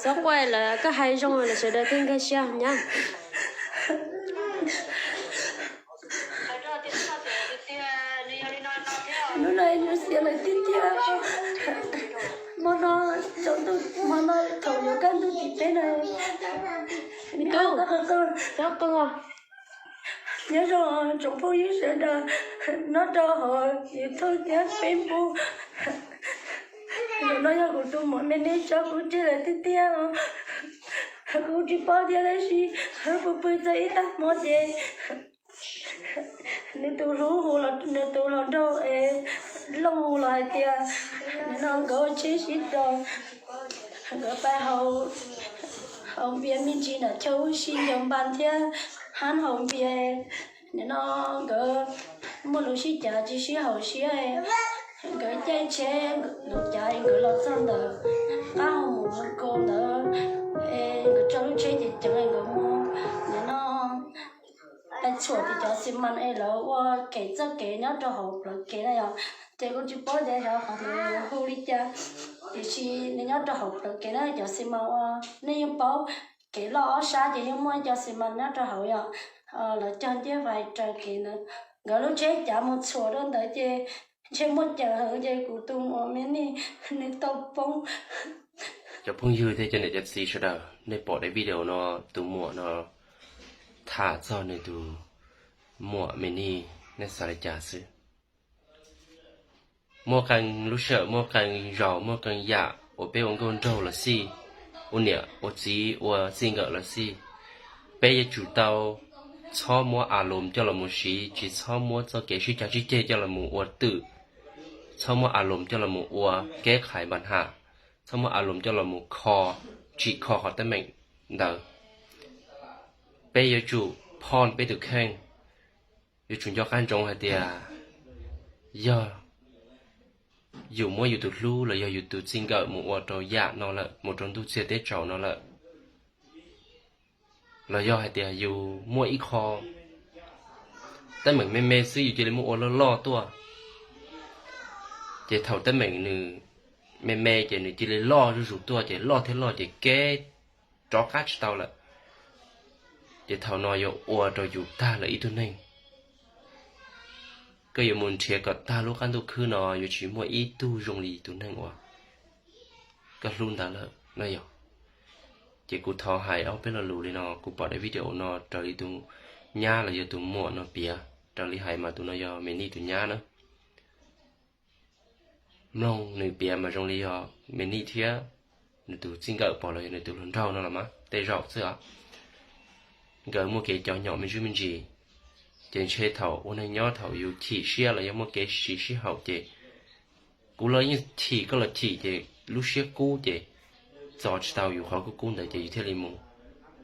Xov quaj lawm, koj hais zoo lawm sawv daws thiaj nkag siab nyab. Hnub no xiav lawm tiag tiag. Hmo no, hmo no thaum yuav kaj ntug tim peb na. Tub, nyob zoo tsoom phooj ywg sawv daws nyob rau hauv YouTube thiab Facebook. Zaum no yog kuv tus muam me nej tso kuv tseg lawm tiag tiag. Kuv tsis paub thiab tab sis pw pw txog ib tag hmo ces nws tus hlub hu, nws tus hluas nraug es Looj hu los hais tias nim no nkawd ua tsheb sib tos, nkawd pais haus npias me ntsis nram chaw ub si ncaws npas thiab hab haus npias. Nim no nkawd muaj lus sib cav tsis sib haum siab, nkawd caij tsheb lus cav nkawd los txog ntawm qab hau mus kaus ntawd, nkawd tso lub tsheb ces ceev nkawd mus nim no pais txhuam tim cov xi mas es lawv ua kev txoj kev nyob rau hauv plawv kev na yom. Ces kuv tsis paub tias xyov qhov ntawd hu li cas, tiam sis nws nyob rau hauv plawv kev na cov xi mas ua, nej yeej paub kev loj ob sab ces yeej muaj cov xi mas nyob rau hauv yom. Lawv cog ncaj vais raws kev ntawd, nkawd lub tsheb cav mus txhuam rau ntawd ces ntshe muaj ceem heev ces kuv tus muam me nej nws tau poob. Cov phooj ywg thiab cov niam cov txiv sawv daws, nej pom daim video no, tus muam no tham txog nws tus muam me nej, nej xav li cas xwb? Muaj qee lub sij hawm, muaj qee zaus, muaj qee yam uas peb ua nkauj nraug los xij, ua niam ua txiv ua txij nkawm los xij, peb yuav tsum tau txhob muab a loos coj los mus siv, tsis txhob muab txoj kev sib cav sib ceg coj los mus ua twm, txhob muab a loos coj los mus ua keb qhais npas ham, txhob muab a loos coj los mus kho, tsim kho qhov teeb meem ntawd. Peb yuav tsum phoj peb tus kheej, yuav tsum nco qab ntsoov hais tias yog yus muab yus tus hlub los yog yus tus txij nkawm mus ua rau yam no lawm, mus rau ntuj txiag teb tsaus no lawm, los yog hais tias yus muaj ib qho teeb meem me me xwb yus cia li muab ua loj loj tuaj, ces thaum teeb meem nws me me ces nws cia li loj zuj zus tuaj, ces loj thiab loj ces kev rov qab tsis tau lawm. Ces thaum no yuav ua rau yus tag lawm ib tug neeg. Koj yuav mus nrhiav kom tag lub qab ntuj khwb no yuav tsis muaj ib tug zoo li tus neeg uas koj hlub ntawd lawm na yog. Ces kuv thov hais ob peb lo lus li no, kuv pom daim video no raws li tus nyab los yog tus muam no piav, raws li hais mas tus no yog Me Nij tus nyab na. Mloog nws piav mas zoo li yog Me Nij thiab nws tus txij nkawm pog los yog nws tus hluas nraug no los mas tej zaum xwb os. Nkawd muaj kev cov nyom me ntsis me ntsis, ces ntshe thaum ua neeg nyob thaum yus chim siab los yog muaj kev sib sib haum ces kuv los yeej chim koj los chim ces lub siab kub ces txo tsis tau yus qhov kub kub ntawd ces yus thiaj li mus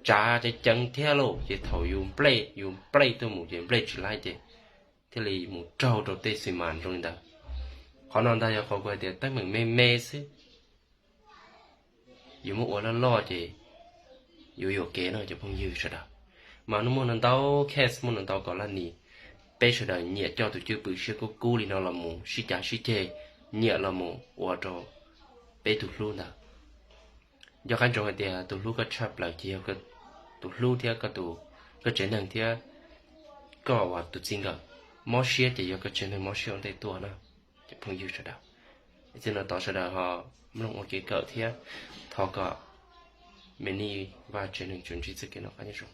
tsav ceev ceev thiab lauj, ces thaum yus nplej yus nplej tuaj mus ces nplej tsis laib ces thiaj li mus raug rau tej xi mas zoo li ntawd. Qhov no ntag yog qhov kuv hais tias teeb meem me me xwb, yus muab ua loj loj ces yuav yuam kev no cov phooj ywg sawv daws. Mas muaj ntau ntau case, muaj ntau ntau kom laj nim, peb sawv daws nyiam coj tus cwj pwm siab kub kub li no los mus sib cav sib ceg, nyiam los mus ua rau peb tus hlub ntawd. Nco qab ntsoov hais tias tus hlub koj tshaj plaws ces yog tus hlub thiab koj tsev neeg thiab koj ua tus txij nkawm. Mob siab ces yog koj tsev neeg mob siab ua ntej tuaj na cov phooj ywg sawv daws. Txij no tod sawv daws ho mloog ua kev kawm thiab thov kom Me Nij Vaj tsev neeg tsuas ntsib txoj kev noj qab nyob zoo.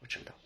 Ua tsaug ntau.